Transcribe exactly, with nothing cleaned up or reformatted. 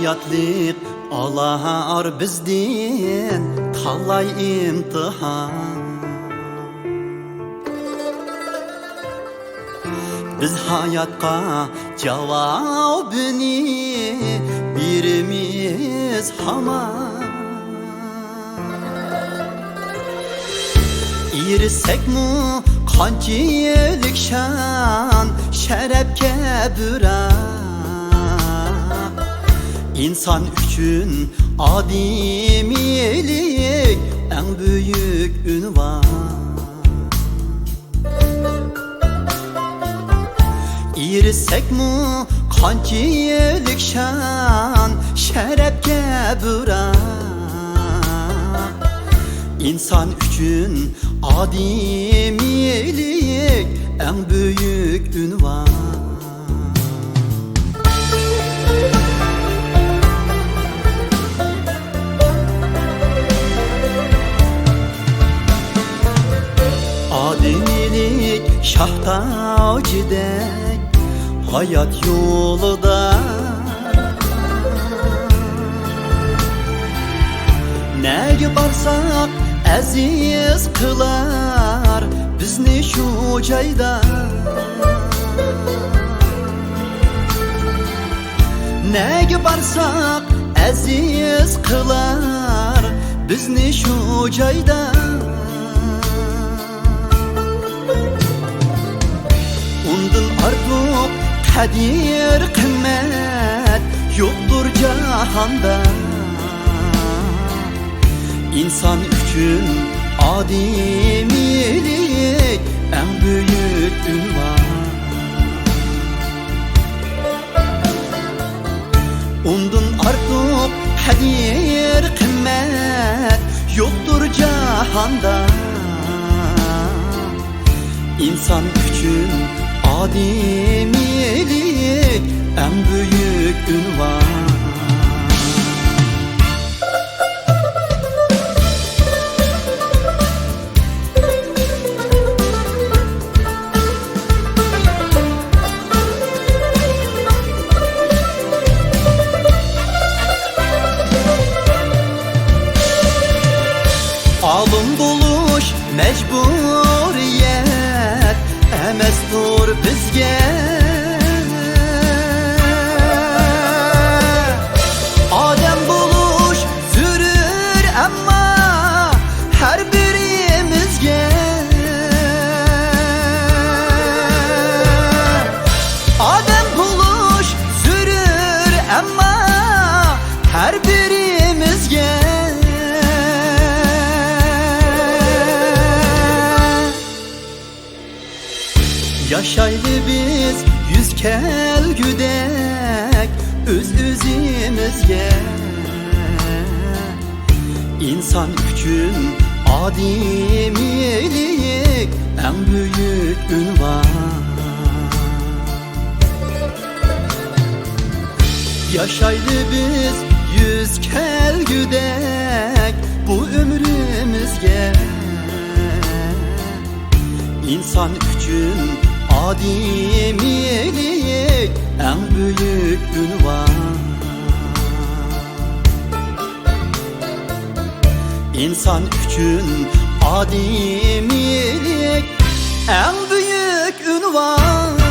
ھاياتلىق ئالار بىزدىن تالاي ئىمتىھان. بىز ھاياتقا جاۋابىنى بېرىمىز ھامان. ئېرىشسەكمۇ قانچىلىك شان، شەرەپكە بىراق، ئىنسان ئۈچۈن ئادىمىيلىك ئەڭ بۈيۈك ئۇنۋان. ئېرىشسەكمۇ قانچىلىك شان، شەرەپكە بىراق، ئىنسان ئۈچۈن ئادىمىيلىك ئەڭ بۈيۈك ئۇنۋان. ئادىمىيلىك شاھ تاجىدەك ھايات يولىدا. نەگە بارساق ئەزىز قىلار بىزنى شۇ جايدا. نەگە بارساق ئەزىز قىلار بىزنى شۇ جايدا. ئۇندىن ئارتۇق قەدىر-قىممەت يوقتۇر جاھاندا. ئىنسان ئۈچۈن ئادىمىيلىك ئەڭ بۈيۈك ئۇنۋان. ئۇندىن ئارتۇق قەدىر-قىممەت يوقتۇر جاھاندا. ئىنسان ئۈچۈن ئادىمىيلىك ئەڭ بۈيۈك ئۇنۋان. ئالىم بولۇش مەجبۇرىيەت ئەمەستۇر بىزگە. ئادەم بولۇش زۆرۈر ئەمما ھەر بىرىمىزگە. ئادەم بولۇش زۆرۈر ئەمما ھەر بىرىمىزگە. ياشايلى بىز يۈز كەلگۈدەك ئۆز-ئۆزىمىزگە. ئىنسان ئۈچۈن ئادىمىيلىك ئەڭ بۈيۈك ئۇنۋان. ياشايلى بىز يۈز كەلگۈدەك بۇ ئۆمرىمىزگە. ئىنسان ئۈچۈن ئادىمىيلىك ئەڭ بۈيۈك ئۇنۋان. ئىنسان ئۈچۈن ئادىمىيلىك ئەڭ بۈيۈك ئۇنۋان.